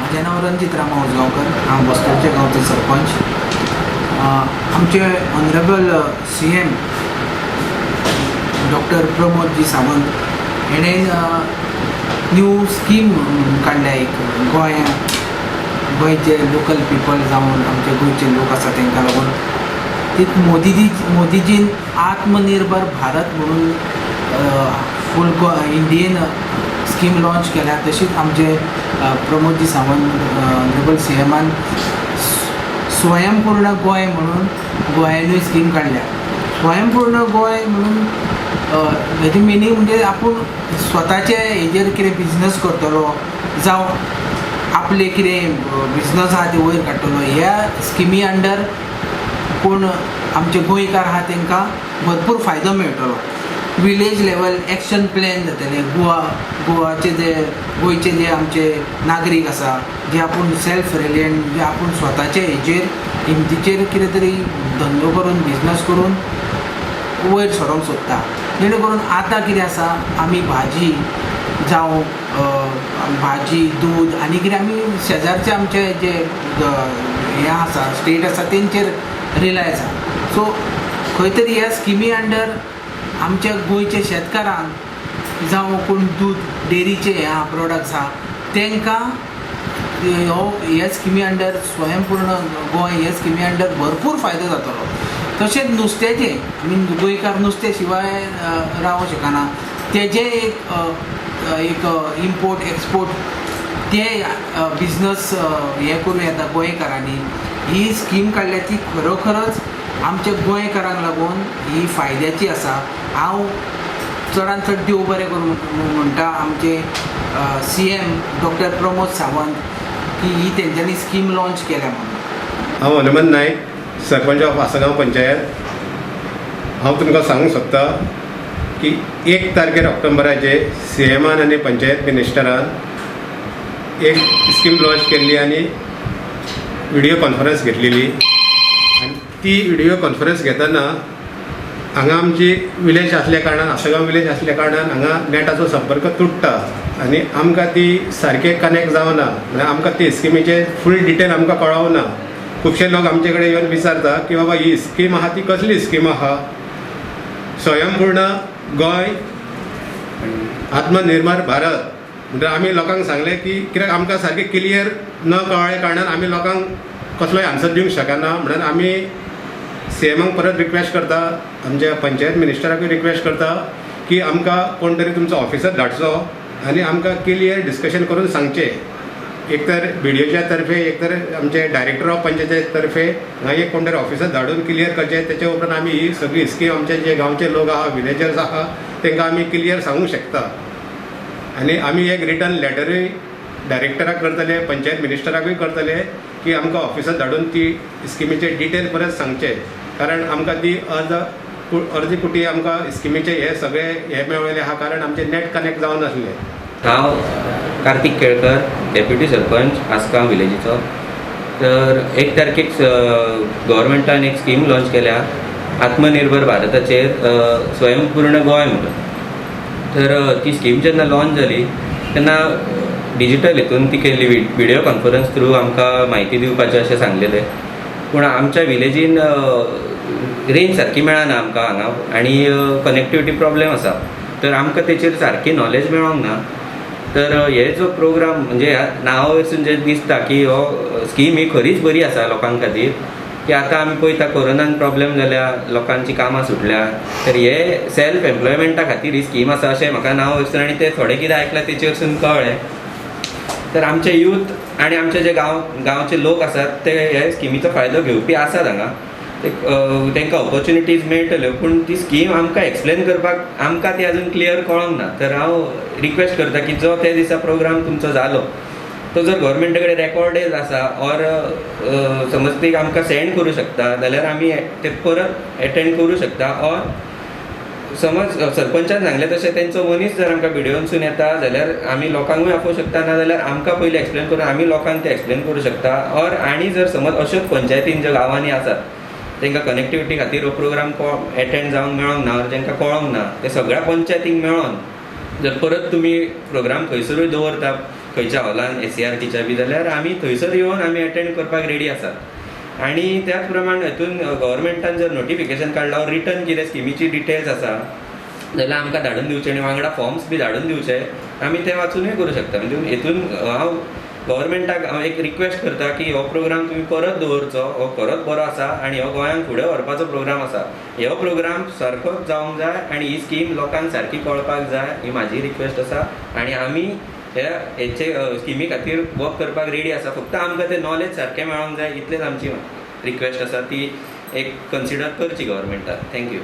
म्हजें नांव रंजीत रामा उजगांवकर. हांव बस्तोरचे गांवचो सरपंच. आमचे ऑनरेबल CM doctor Pramod जी सावंत हेणें न्यू स्कीम काडल्या एक गोंय गोंयचे लोकल पिपल जावन आमचे गोंयचे लोक आसा तांकां लागून. ती मोदीजीन आत्मनिर्भर भारत म्हणून फूल इंडियेन स्कीम लॉन्च केल्या. तशीच आमचे प्रमोदजी सावंत ऑनरेबल सीएमान स्वयंपूर्ण गोंय म्हणून गोंयानूय स्कीम काडल्या. स्वयंपूर्ण गोंय म्हणून हेजें मिनींग म्हणजे आपूण स्वताचे हेजेर कितें बिजनस करतलो जावं आपले कितें बिजनस आहा ते वयर काडटलो. ह्या स्किमी अंडर कोण आमचे गोंयकार आहा तांकां भरपूर फायदो मेळटलो. विलेज लेवल एक्शन प्लॅन जातले. गोवाचे जे गोंयचे जे आमचे नागरीक आसा, जे आपूण सेल्फ रिलियंट, जे आपूण स्वताचे हेजेर हिमतीचेर कितें तरी धंदो करून, बिजनस करून वयर सरोंक सोदता. जेणे करून आतां कितें आसा, आमी भाजी जावं भाजी, दूद आनी कितें आमी शेजारचे आमचे जे हें आसा, स्टेट आसा, तेंचेर रिलाय आसा. सो खंय तरी ह्या स्किमी अंडर आमच्या गोंयच्या शेतकारांक जावं कोण दूद डेरीचे हे आहा, प्रोडक्ट्स आहा, तांकां हो ह्या स्किमी अंडर, स्वयंपूर्ण गोंय ह्या स्किमी अंडर भरपूर फायदो जातलो. तशेंच नुस्त्याचें, आमी गोंयकार नुस्तें शिवाय रावंक शकना. तेजें एक एक इम्पोर्ट एक्सपोर्ट ते बिजनस हें करूं येता गोंयकारांनी. ही स्कीम काडल्या ती खरोखरच आमच्या गोंयकारांक लागून ही फायद्याची आसा. हांव चडान चड देव बरें करूं म्हणटा आमचे सीएम डॉक्टर प्रमोद सावंत की ही तेंच्यांनी स्कीम लॉन्च केल्या म्हणून. हांव हनुमंत नायक, सरपंच ऑफ आसगांव पंचायत. हांव तुमकां सांगूंक सोदता की 1 तारखेर ऑक्टोबराचेर सीएमान आनी पंचायत मिनिस्टरान एक स्कीम लॉन्च केल्ली आनी विडियो कॉन्फरन्स घेतलेली. आनी ती विडियो कॉन्फरन्स घेतना हांगा आमची विलेज आसल्या कारणान, आसगांव विलेज आसल्या कारणान हांगा नेटाचो संपर्क तुट्टा आनी आमकां ती सारकें कनेक्ट जावना. म्हळ्यार आमकां ती स्किमीचे फूल डिटेल आमकां कळना. खुबशे लोक आमचे कडेन येवन विचारता की बाबा, ही स्कीम आहा ती कसली स्कीम आहा, स्वयंपूर्ण गोंय, आत्मनिर्भर भारत. म्हणटकीर आमी लोकांक सांगलें की कित्याक आमकां सारकें क्लियर न कळ्ळ्या कारणान आमी लोकांक कसलोय आन्सर दिवंक शकना. म्हणून आमी सीएमाक परत रिक्वेस्ट करता, आमच्या पंचायत मिनिस्टराकूय रिक्वेस्ट करता की आमकां कोण तरी तुमचो ऑफिसर धाडचो आनी आमकां क्लियर डिस्कशन करून सांगचें. एक तर बीडीओच्या तर्फे, एक तर आमचे डायरेक्टर ऑफ पंचायती तर्फे हांगा एक कोण तरी ऑफिसर धाडून क्लियर करचें. तेच्या उपरांत आमी ही सगळी स्कीम आमचे जे गांवचे लोक आहा, विलेजर्स आहा, तांकां आमी क्लियर सांगूंक शकता. आनी आमी एक रिटर्न लेटरूय डायरेक्टराक करतले, पंचायत मिनिस्टराकूय करतले की आमकां ऑफिसर धाडून ती स्किमीचे डिटेल परत सांगचे, कारण आमकां ती अर्द अर्दी कुटी आमकां स्किमीचे हे सगळे हे मेळ्ळेले आहा, कारण आमचे नेट कनेक्ट जावनासलें. हांव कार्तीक केळकर, डेप्युटी सरपंच आसगांव विलेजीचो. तर 1 तारखेक गव्हर्मेंटान एक स्कीम लॉन्च केल्या आत्मनिर्भर भारताचेर, स्वयंपूर्ण गोंय म्हणून. तर ती स्कीम जेन्ना लॉन्च जाली तेन्ना डिजिटल हितून ती केल्ली, विडियो कॉन्फरन्स थ्रू आमकां म्हायती दिवपाचें अशें सांगलेलें. पूण आमच्या विलेजीन रेंज सारकी मेळना आमकां हांगा आनी कनेक्टिविटी प्रॉब्लेम आसा, तर आमकां तेचेर सारकी नॉलेज मेळोंक ना. तर हे जो प्रोग्राम, म्हणजे ह्या नांवा वयरसून जें दिसता की हो स्कीम ही खरीच बरी आसा लोकां खातीर, की आतां आमी पळयता कोरोनान प्रॉब्लेम जाल्या, लोकांची कामां सुटल्या, तर हे सेल्फ एम्प्लॉयमेंटा खातीर ही स्कीम आसा अशें म्हाका नांव वयरसून आनी तें थोडें कितें आयकलां तेचे वरसून कळ्ळें. तर आमचे यूथ आनी आमचे जे गांवचे लोक आसात ते हे स्किमीचो फायदो घेवपी आसात हांगा. ते तांकां ऑपॉर्च्युनिटीज मेळटल्यो, पूण ती स्कीम आमकां एक्सप्लेन करपाक आमकां ती अजून क्लियर कळोंक ना. तर हांव रिक्वेस्ट करता की जो त्या दिसा प्रोग्राम तुमचो जालो तो जर गव्हर्मेंटा कडेन रेकॉर्डेड आसा ऑर समज ती आमकां सेंड करूं शकता जाल्यार आमी ते परत एटेंड करूं शकता. ऑर समज सरपंचान सांगलें तशें तेंचो मनीस जर आमकां बिडियोनसून येता जाल्यार आमी लोकांकूय आपोवंक शकता, ना जाल्यार आमकां पयलीं एक्सप्लेन करून आमी लोकांक तें एक्सप्लेन करूं शकता. ऑर आनी जर समज अश्योच पंचायतीन ज्यो गांवांनी आसात तांकां कनेक्टिविटी खातीर हो प्रोग्राम एटेंड जावंक मेळोंक ना, जांकां कळोंक ना, ते सगळ्या पंचायतींक मेळोन जर परत तुमी प्रोग्राम खंयसरूय दवरता. खंयच्या हॉलान एससीईआरटीच्या बी जाल्यार आमी थंयसर येवन आमी एटेंड करपाक रेडी आसात. आनी त्याच प्रमाण हेतून गव्हर्मेंटान जर नोटिफिकेशन काडला, रिटर्न कितें स्किमीची डिटेल्स आसा जाल्यार आमकां धाडून दिवचे आनी वांगडा फॉर्म्स बी धाडून दिवचे, आमी ते वाचुनूय करूं शकता. म्हणजे हेतून हांव गव्हर्मेंटाक हांव एक रिक्वेस्ट करता की हो प्रोग्राम तुमी परत दवरचो. हो खरोच बरो आसा आनी हो गोंयांक फुडें व्हरपाचो प्रोग्राम आसा. हो प्रोग्राम सारकोच जावंक जाय आनी ही स्कीम लोकांक सारकी कळपाक जाय, ही म्हाजी रिक्वेस्ट आसा. आनी आमी हे हेचे स्किमी खातीर वर्क करपाक रेडी आसा. फक्त आमकां तें नॉलेज सारकें मेळोंक जाय, इतलेच आमची रिक्वेस्ट आसा. ती एक कन्सिडर करची गव्हर्मेंटान. Thank you.